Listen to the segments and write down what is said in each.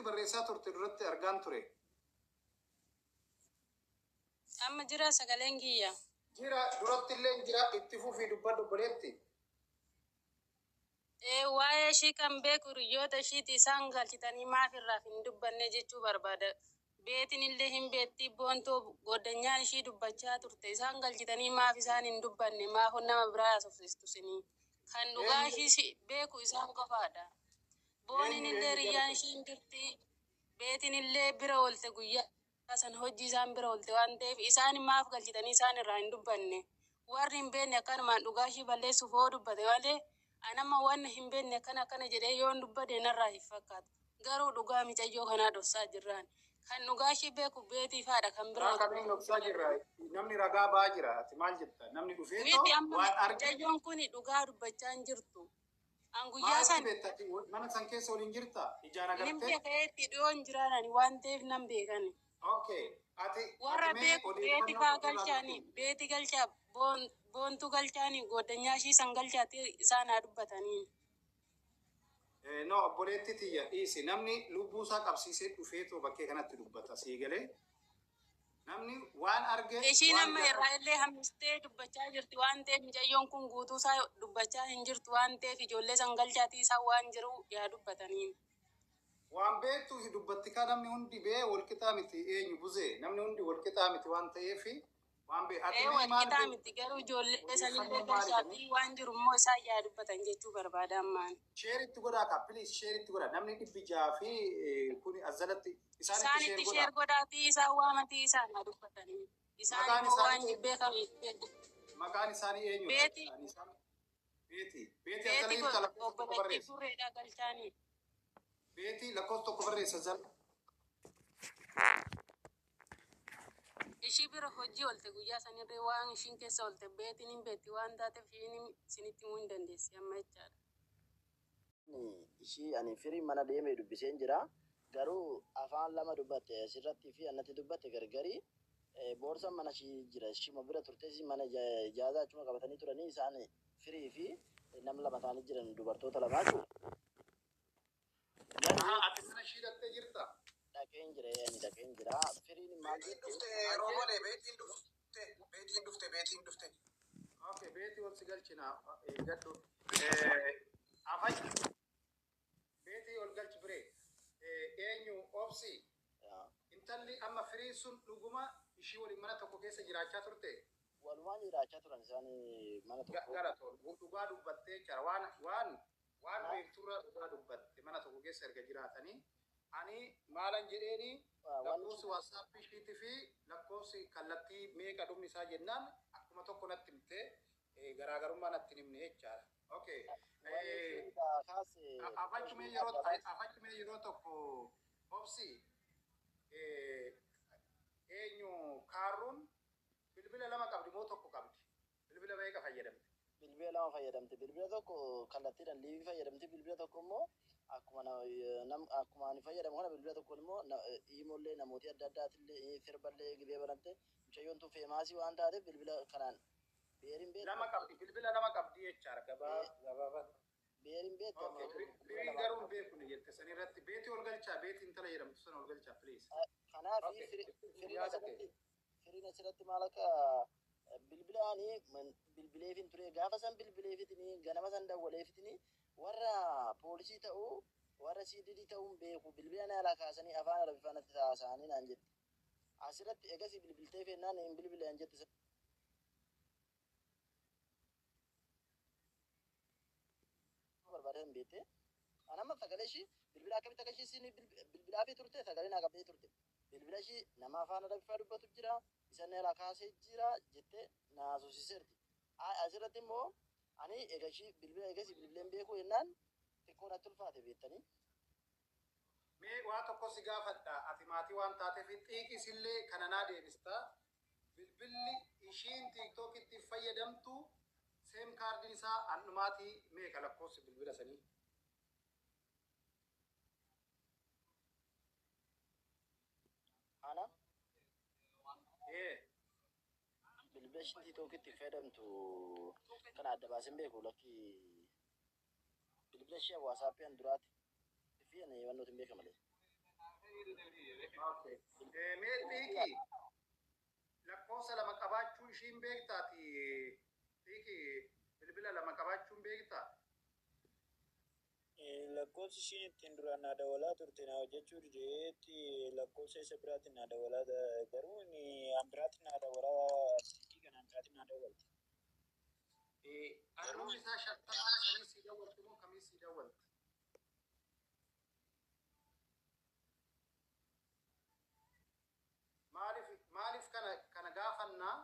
Barreessaa turte duratti argaan ture. Amma jira sagaleen kiyya. Jira, duratti illee jira, itti fufii dubbadhu, obboleetti. Ee, waa'ee ishii kan beeku hiriyoota ishiiti. Isaan galchitanii maaf irraaf hin dubbanne jechuu barbaada. Beetiin illee hin beekti, Boontoo goddanyaan ishii dubbachaa turte. Isaan galchitanii maaf isaan hin dubbanne? Maaf nama biraa haasofsiistu sinii? Kan dhugaa Eenyu ishii beeku isaan qofaadha. Booniin eenyu illee eenyu hiriyyaan jalqabe? ishii hin jirti. Beetiin illee bira oolte, guyyaa san hojii isaan bira oolte waan ta'eef isaan maaf galchitanii isaan irraa hin dubbanne? Warri hin beekne akkanumaan dhugaa ishii balleessuuf hoo dubbate malee, anamma waan hin beekne akkana akkana jedhee yoon dubbate narraa hin fakkaatu. Garuu dhugaa micayyoo kanaa dhoksaa jirraan. Kan dhugaa ishii beeku beetii faadha, kan bira Karaa kamiin dhoksaa jirra? Namni ragaa ba'aa jira. Ati maal jetta? Namni dhufeetoo Miti, amma waan arge micayyoon kun dhugaa dubbachaa hin jirtu. An guyyaa Maaltu san beekta? Ati mana san keessa waliin jirta? Ijaan nin agartee? beeka, itti dhiyoon jiraanani waan ta'eef nan beekani. Okay. Ati Warra mee beeku beeti odeeffannoo faa qabdu irraa galchaanii, nutti. Beeti galchaa, Boontuu galchaanii, goddanyaa ishii san galchaatti isaan haa dubbatanii. No, obboleetti tiyya, dhiisi. Namni lubbuu isaa qabsiisee dhufeetoo bakkee kanatti dubbata. Sii galee? Namni waan arge Ishiin waan amma ijaan irraa illee hambistee dubbachaa jirti waan ta'eef, mucayyoon kun guutuu isaa dubbachaa hin jirtu waan ta'eef, ijoollee san galchaatii isaan waan jiru yaa dubbatanii. Waan beektu dubbatti kaa. Namni hundi bee walqixaa miti, eenyu buzee, namni hundi walqixaa miti waan ta'eef waan bee ati Ee, mee maal walqixaa beektu? miti, garuu ijoollee sanillee Odeeffannoo maali qabdi? galchaatii waan jiru immoo isaan yaa dubbatan jechuu barbaada ammaan. Share itti godhaa kaa, please, share itti godhaa. Namni 600 fi kuni as jalatti isaan itti share Isaanitti godhaa. share godhaatii isaan waamatii isaan haa dubbatanii. Isaan Maqaan immoo waan isaanii beekamu. Maqaan isaanii eenyudha? Beeti. Isaanii isaan Beeti. Beeti, as jala Beeti jirta, lakkoofsa 1 obboleettii barreessa. burreedhaa galchaanii. Beeti, lakkoofsa 1 barreessa jala. Ishii bira hojii oolte guyyaa sanirree, waan ishiin keessa oolte beetiin hin beekti waan taateef, ishiin isinitti himuu hin dandeessi amma jechaadha. Ishii ani firii mana deemee dubbiseen jira. Garuu afaan lama dubbatte, asirratti fi annatti dubbatte gargari. Boorsaan mana ishii jira. Ishuma bira turtes, mana ijaazaa achuma qabatanii turanii, isaan firii fi nam lama ta'anii jiran, dubartoota lama jechuudha. Garuu Ati mana ishii dhattee jirta? Dhaqeen jira, ani dhaqeen jira. Firiin maal Beetiin jette? dhufte Roobolee, beetiin dhufte, beetiin dhufte, beetiin dhufte. Okay, beetii ol si galchina, eeggadhu. Afach beetii ol galchi biree. Eenyu, obsi. Intalli amma firiin sun dhuguma ishii waliin mana tokko keessa jiraachaa turte? Walumaan jiraachaa turan isaan mana tokko. Galatoon dhugaa dubbattee jira. Waan beekturraa dhugaa dubbatte. Mana tokko keessa erga jiraatanii, ani maalan jedheeni, lakkoofsi WhatsAppii ishiitii fi lakkoofsi kallattii meeqa dhumni isaa jennaan, akkuma tokko natti himte, garaagarummaa natti hin himne jechaadha. Okay. Wanni isheen kaase Afachumee yeroo afachumee yeroo tokko, obsi, eenyu, kaarruun bilbila lama qabdi moo tokko qabdi? Bilbila meeqa fayyadamte? Bilbila lama fayyadamte. Bilbila tokko kallattiidhaan liivii fayyadamte. Bilbila tokko immoo akkuma akkuma ani fayyadamu kana, bilbila tokkoon immoo iimoollee namootii adda addaatillee sirballee gibee banamte. Mucayyoon tun famous waan taateef bilbila kanaan beerin beektu. Lama qabdi, bilbila lama qabdi jechaadha gabaa gabaabatti. Beerin beektu. Okay, firiin garuu hin beeku ni jette san irratti. Beetii ol galchaa, beetii intala jedhamtu sana ol galchaa, please. Kanaaf Okay. firiin Yaada asirratti, firiin asirratti maal akka bilbila ani bilbileefin ture, gaafa san bilbileefitini, ganama san dawwaleefitini, warra poolisii ta'uu warra CDD ta'uun beeku, bilbila na alaa kaasanii afaan Arabiffaa natti haasa'anii naan jette. Asirratti egasii bilbiltee feennaan hin bilbile an jette. Barbaadan beekte. An amma sagalee ishii, bilbila akkamitti akka ishii isin bilbilaafii turte, sagalee naa qabdee turte. Bilbila ishii nama afaan Arabiffaa dubbatu jira, isa na alaa kaasee jira jettee na haasofsiiseerti. Asirratti immoo ani egaa ishii bilbila egasii bilbileen beekuu jennaan xiqqoo natti ulfaate, beektanii. Mee waa tokko si gaafadha. Ati maatii waan taateef xiiqisillee kana naa deebista. Bilbilli ishiin TikTokitti fayyadamtu SIM cardiin isaa handhumaatii meeqa, lakkoofsi bilbila sanii? Ana Ee. Bilbila ishiin TikTokitti fayyadamtu kana adda baaseen beeku, lakki, bilbila ishee WhatsAppii an duraatti fi ani wannootiin beeka malee. Okay. Mee xiiqii lakkoofsa lama qabaachuu ishiin beektaati. Xiiqii bilbila lama qabaachuun beektaa? Lakkoofsi ishiin ittiin duraan naa dawalaa turte naa hojjechuu dideetti, lakkoofsa isa biraatiin naa dawalaa, garuu inni an biraatiin naa dawalaa, silkii kanaan biraatiin naa dawalti. Dhumni isaa 50 sanii sii dawwalti moo kamii sii dawwalti? Maaliif kana gaafannaa?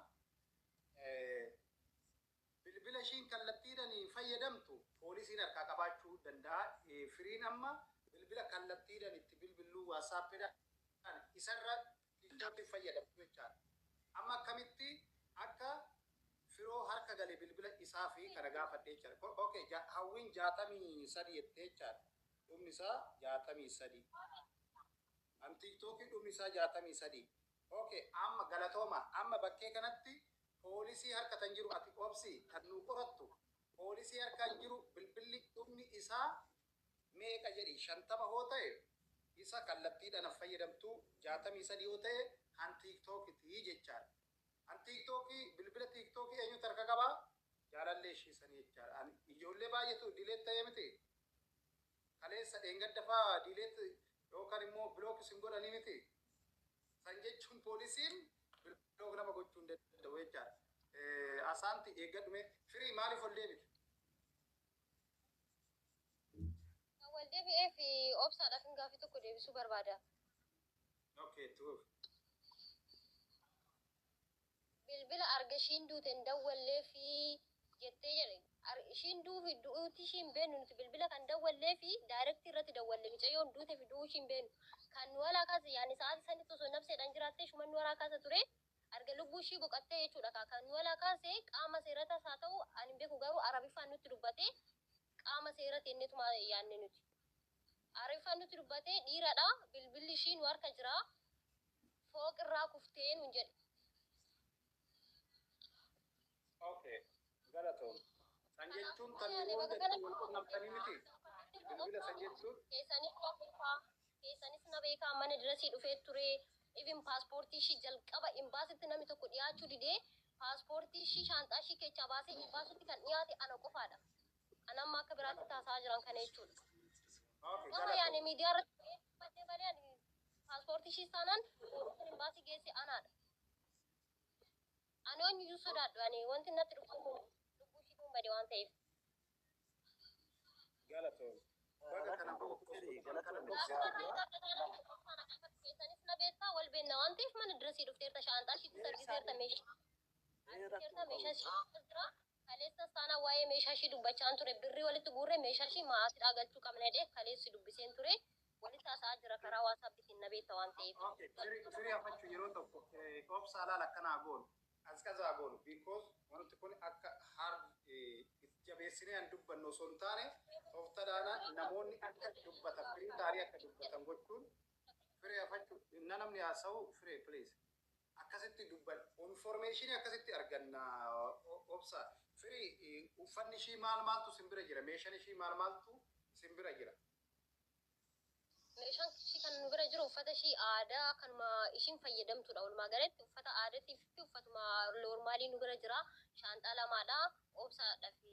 Bilbila ishiin kallattiidhaan fayyadamtu poolisiin harkaa qabaachuu danda'a. Firiin amma bilbila kallattiidhaan itti bilbilluu WhatsAppiidhaan isarra TikTokii fayyadamtu jechaadha. Amma akkamitti akka firoo harka galee bilbila isaa fi kana gaafadhee jechaadha. Okay, hawwiin 63 jettee jechaadha. Dhumni isaa 63. An TikTokii dhumni isaa 63. Okay, amma galatooma. Amma bakkee kanatti poolisii harka kan jiru ati obsi kan nu qorattu, poolisii harka kan jiru bilbilli dhumni isaa meeqa jedhi. 50 hoo ta'e isa kallattiidhaan fayyadamtu, 63 yoo ta'e kan TikTokitii jechaadha. Kan TikTokii, bilbila TikTokii eenyutu harka qabaa? Jaalallee ishii sanii jechaadha. Ani ijoollee baay'eetu delete ta'ee miti. Kaleessa dheengadda fa'aa delete yookaan immoo block isin godhanii miti. San jechuun poolisiin block nama gochuu hin danda'u jechaadha. Asaanti eeggadhume. Firii, maaliif ol deebite? Wal deebi'ee fi obsaadhaaf hin gaaffii tokko deebisuu barbaada. Okay, tuuf. Bilbila arga ishiin duute hin dawwallee fi jettee jedhe. Ishiin duufi du'uuti ishiin beennu, nuti bilbila kan dawwallee fi direct irratti dawwalle. Mucayyoon duute fi du'uu ishiin beennu. Kan nu walaa kaase yaani sa'aatii sanitti osoo nafseedhaan jiraattee shuman nu walaa kaasa ture. Arga lubbuu ishii boqottee jechuudha. Kan nu walaa kaase qaama seeratas haa ta'u ani hin beeku, garuu Arabiffaan nutti dubbate, qaama seerati innetuma yaanne nuti. Arabiffaan nutti dubbate, dhiiradha, bilbilli ishii nu harka jira. Fooq irraa kuftee nuun jedhe. Okay, galatoom. San jechuun tan Yaani wal bakka kana wal qunnamtanii miti. Bilbila san jechuun Keessanis na beekaa, keessanis na beekaa, mana dirasii dhufee ture. Even paaspoortii ishii jalqaba imbaasitti namni tokko dhiyaachuu didee, paaspoortii ishii shaanxaa ishii keessaa baasee imbaasitti kan dhiyaate ana qofaadha. Ana amma akka biraatti taasisaa jiran kana jechuudha. Okay, Amma yaani galatoom. miidiyaa irratti dubbadhee malee ani paaspoortii ishii taanaan kan imbaasii geesse anaadha. Ani eenyuyyuu sodaadhu, ani wanti natti dhufu lubbuu ishii bade waan ta'eef. Galatoom. Baga kana kana Keessanis na beektaa, wal beekna waan ta'eef mana dirasii dhufteerta, shaanxaa ishiitti sargiseerta, meeshaa argiteerta, meeshaa ishii jira. Kaleessa saana waa'ee meeshaa ishii dubbachaan ture, birrii walitti guurree meeshaa ishii maatiidhaa galchuu qabna jedhee kaleessi dubbiseen ture. Walitti haasa'aa jira karaa WhatsAppiitiin, na beekta waan ta'eef. Okay, firii hafachuu yeroo tokko obsa alaal akkanaa goonu. As qazaa goonu because wanti kun akka hard jabeessinee an dubbannu osoo hin taane, tooftadaana namoonni akka dubbatan, firii gaarii akka dubbatan gochuun. Firee hafachuu na namni haasa'u, firee please. Akkasitti dubban, information akkasitti arganna. Obsa, firii, uffanni ishii maal maaltu simbira jira? Meeshaan ishii maal maaltu simbira jira? Meeshaan ishii kan nu bira jiru uffata ishii aadaa kanuma ishiin fayyadamtudha. Walumaa galatti uffata aadaatii fi uffatuma normalii nu bira jira. Shaanxaa lamaadha. Obsaadha fi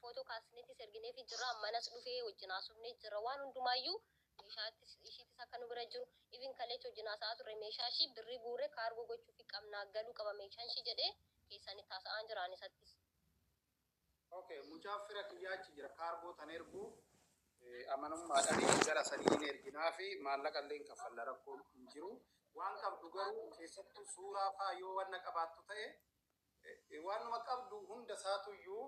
footoo kaasneetis ergineefi jira. Manas dhufee wajjin haasofnee jira. Waan hundumaayyuu meeshaattis ishiitis akka nu bira jiru. Even kaleecha wajjin haasa'aa turre, meeshaa ishii birrii guurree kaargoo gochuufi qabnaa, galuu qaba meeshaan ishii jedhee keessaan itti haasa'aan jira isattis. Okay, mucaan fira kiyyaa achi jira. Kaargoo tan erguu amanamummaadhaan gara sanii hin erginaa fi maallaqa illee hin kaffalla, rakkoon hin jiru. Waan qabdu garuu keessattuu suuraa faa yoo wanna qabaattu ta'e, waanuma qabdu hunda isaatuyyuu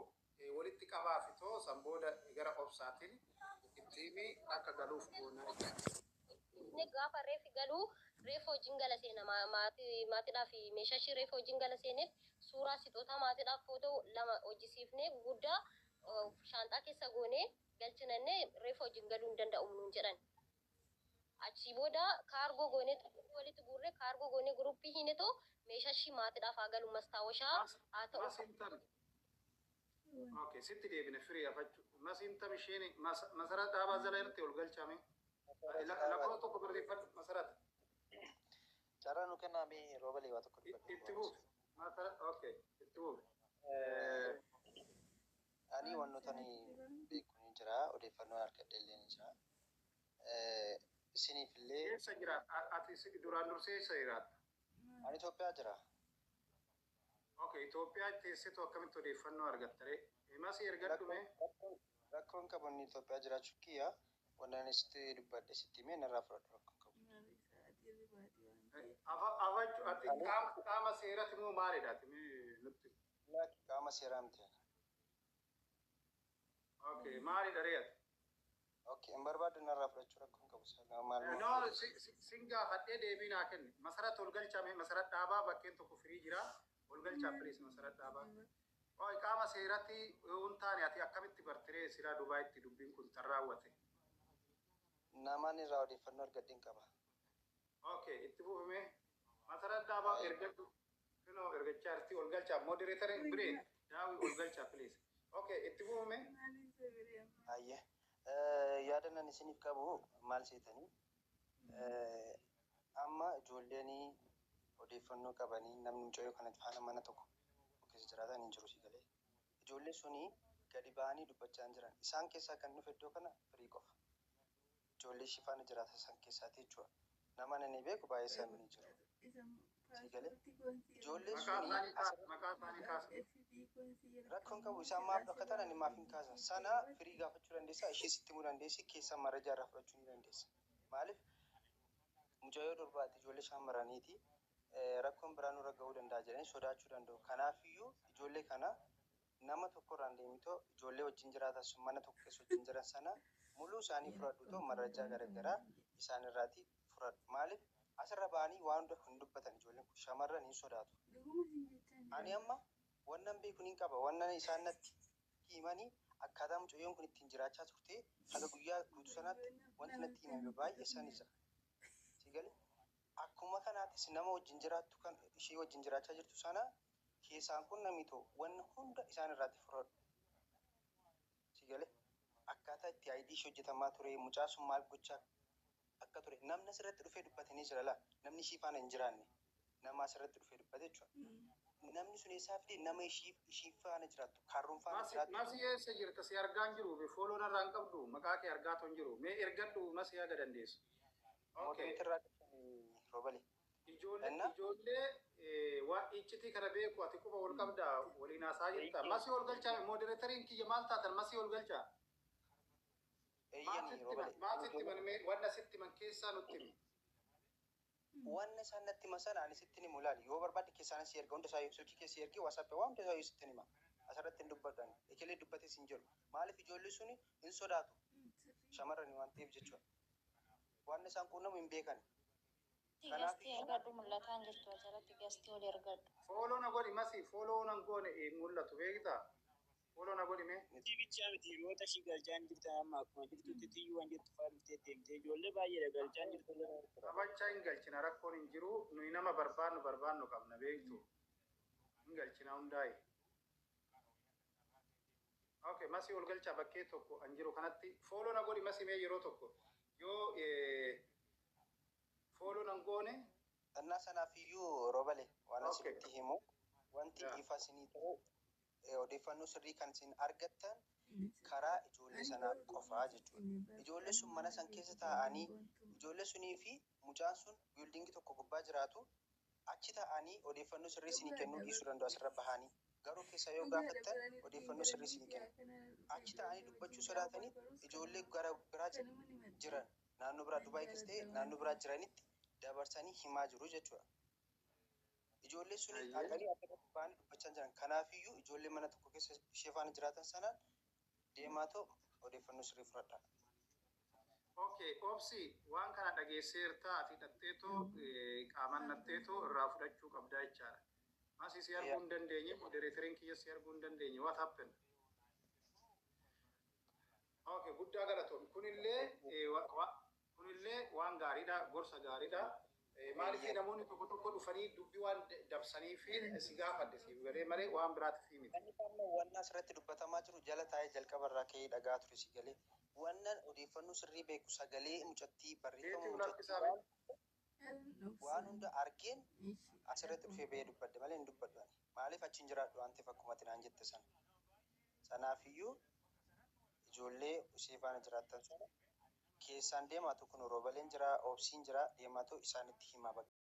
walitti qabaa fi too san booda gara obsaatiin itti himi, akka galuuf goona jechuudha. Inni gaafa reefi galuu reefa wajjin gala seena, maatiidhaa fi meeshaa ishii reefa wajjin gala seeneef, suuraa sixootaa maatiidhaaf footoo lama hojjisiifnee guddaa shaanxaa keessa goonee galchinannee reefa wajjin galuu hin danda'u nuun jedhan. Achii booda kaargoo goonee walitti guurree kaargoo goonee guruppii hiinetoo meeshaa ishii maatiidhaaf haa galu, mastaawashaa haa ta'u. Masintam. Okay, sitti deebine, firii hafachuu. Masintam isheen masara dhaabaa jala irratti ol galchame. Lakkoofsa tokko barreeffadhu Masarat. Carraa nu kennaa mee Roobalee waa tokko dubbadhu. Itti fufi. Masarat, okay, itti fufi. Ani wantoota ani beeku ni jira, odeeffannoo argadhe illee ni jira. Isiniif illee Eessa jira? Ati duraan dursee eessa jiraatta? Ani Itoophiyaa jira. Okay, Itoophiyaa teessetu akkamitti odeeffannoo argatta ree? Masii ergadhu mee? Rakkoon qabu inni Itoophiyaa jiraachuu kiyya wannan ani sitti dubbadhe sitti himee narraa fudhadhu, rakkoon qabu. Afachu ati qaama seerati moo maalidha ati mee nutti? Lakki, qaama seeraa miti ani. Okay, maalidha ree ati? Okay, hin barbaaddu narraa fudhachuu, rakkoon qabu sana maal. No, sin gaafadhee deebii naa kenni. Masarat ol galchaa mee, Masarat Dhaabaa, bakkeen tokko firii jira. Ol galchaa please, Masarat Dhaabaa. Oi, qaama seeratti yoo hin taane ati akkamitti bartiree silaa Dubaayitti dubbiin kun tan raawwate? Namaan irraa odeeffannoo argadheen qaba. Okay, itti fufime. Masarat Dhaabaa ergadhu. Kunoo ergachaa jirti, ol galchaa. Moderator biree daawii ol galchaa please. Okay, itti fufime. Ayyee. Yaada nan isiniif qabu maal seetanii? Amma ijoolleen odeeffannoo qabanii namni mucayyoo kana faana mana tokko keessa jiraatan hin jiru si galee. Ijoollee suni gadi ba'anii dubbachaa hin jiran. Isaan keessaa kan dhufe iddoo kana firii qofa. Ijoollee ishii faana jiraatan san keessaati jechuudha. Nama nani beeku baay'ee isaanii ni jiru. Si galee? Ijoollee Maqaa suni isaanii kaasa. Maqaa isaanii kaasa. Rakkoon qabu, isaan maaf dhokatan, ani maaf hin kaasan. Sana firii gaafachuu dandeessa, ishee sitti himuu dandeessi, keessaa marajaa irraa fudhachuu ni dandeessa. Maaliif mucayyoo durbaati, ijoollee shamarraniiti, rakkoon biraa nurra ga'uu danda'a jedhanii sodaachuu danda'u. Kanaafiyyuu ijoollee kana nama tokkorraan deemitoo ijoollee wajjin jiraatan sun mana tokko keessa wajjin jiran sana muluu isaanii fudhadhutoo marajaa garaagaraa isaan irraati fudhadhu. Maaliif asirra ba'anii waan hunda hin dubbatan? Ijoolleen kun shamarran hin sodaatu. Ani amma wannan beeku niin qaba. Wannan isaan natti himanii akkaataa mucayyoon kun ittiin jiraachaa turte haga guyyaa guutuu sanaatti wanti natti himame baay'ee isaan jira. Si galee? Akkuma kanaatis nama wajjin jiraattu kan ishee wajjin jiraachaa jirtu sana keessaan kun namni ta'u wanna hunda isaan irraatti fudhadhu. Si galee? Akkaataa itti ID ishee hojjetamaa ture, mucaa sun maal gochaa akka ture, namni asirratti dhufee dubbatanii jira laa, namni ishii faana hin jiraanne nama asirratti dhufee dubbate jechuudha. Namni sun eessaa fide? Nama ishii faana jiraattu, kaarruun faana jiraattu. Masi, eessa jirta? Si argaa hin jiru. Follow narraa hin qabdu. Maqaa kee argaa hin jiru. Mee ergadhu Masi haga dandeessu. Okay. Moderator Roobale. Ijoollee Enna? Ijoollee waa iccitii kana beeku ati quba wal qabda, waliin haasaa jirta. Masii ol galchaa, moderatoriin kiyya maal taatan, Masii ol galchaa. Maal Eeyyanii sitti Roobale. himan? Maal sitti himan mee? Wanna sitti himan keessaa nutti himi. Wanna isaan natti himan sana ani sitti himu, ilaali. Yoo barbaadde keessaan si erga, hunda isaa silkii keessa ergi, WhatsApp waan hunda isaa sitti hima. Asirratti hin dubbadhu ani. Ekelee dubbates hin jedhu. Maaliif ijoollee suni hin sodaatu? Shamarrani waan ta'eef jechuudha. Waan isaan quunnamu hin beekan. Guestii ergadhu, mul'ataa hin jirtu asirratti, guestii ol ergadhu. Follow na godhi Masii, follow nan goone mul'atu beektaa? Follow na godhi mee. Bichaa miti, hiriyoota ishii galchaa hin jirtan. Amma akkuma jirtutti tiyyuu waan jettu fa'aa dhuftee deemtee ijoollee baay'eedha galchaa hin jirtu. Taphachaa hin galchina, rakkoon hin jiru. Nuyi nama barbaannu barbaannu qabna beektu. Hin galchina hundaa'e. Okay, Masii ol galchaa bakkee tokko an jiru kanatti. Follow na godhi Masii mee yeroo tokko. Yoo follow nan goone. Innaa sanaaf iyyuu Roobale waan asirratti himu wanti ifa isinii ta'u odeeffannoo sirrii kan isin argattan karaa ijoollee sanaa qofaa jechuudha. Ijoollee sun mana san keessa taa'anii, ijoollee sunii fi mucaan sun buildingii tokko gubbaa jiraatu, achi taa'anii odeeffannoo sirrii isinii kennuu dhiisuu danda'u asirra bahanii. Garuu keessa yoo gaafattan odeeffannoo sirrii isinii kennu. Achi taa'anii dubbachuu sodaatanii ijoollee gara biraa jiran, naannoo biraa Dubaay keessa ta'e naannoo biraa jiranitti dabarsanii himaa jiru jechuudha. Ijoollee suni dhaqanii asirratti bahanii dubbachaa jiran. Kanaafiyyuu ijoollee mana tokko keessa ishee faana jiraatan sanaan deemaa ta'u odeeffannoo sirrii fudhadhaa. Okay, obsi, waan kana dhageesseertaa, ati hidhatteetoo qaamaan natteetoo irraa fudhachuu qabdaa jechaadha. Masii si arguu hin dandeenye, moderatoriin kiyya si arguu hin dandeenye. What happened? Okay, guddaa galatoom. Kunillee kunillee waan gaariidha, gorsa gaariidha. Maaliif namoonni tokko tokko dhufanii dubbii waan dabsanii fi si gaafadhe siif galee malee waan biraatiif miti. Inni amma wanna asirratti dubbatamaa jiru jala taa'ee jalqaba irraa ka'ee dhagaa ture si galee. Wannan odeeffannoo sirrii beeku sagalee mucattii barreeffama Beetii mucattii ulakkisaa waan hunda argeen asirratti dhufee bahee dubbadhe malee hin dubbadhu ani. Maaliif achi hin jiraadhu waan ta'eef akkuma ati naan jette sana. Sanaafiyyuu ijoollee ishee faana jiraattan sana keessaan deemaatu kun roobaleen jira, oobsiin jira, deemaatu isaanitti himaa bakka.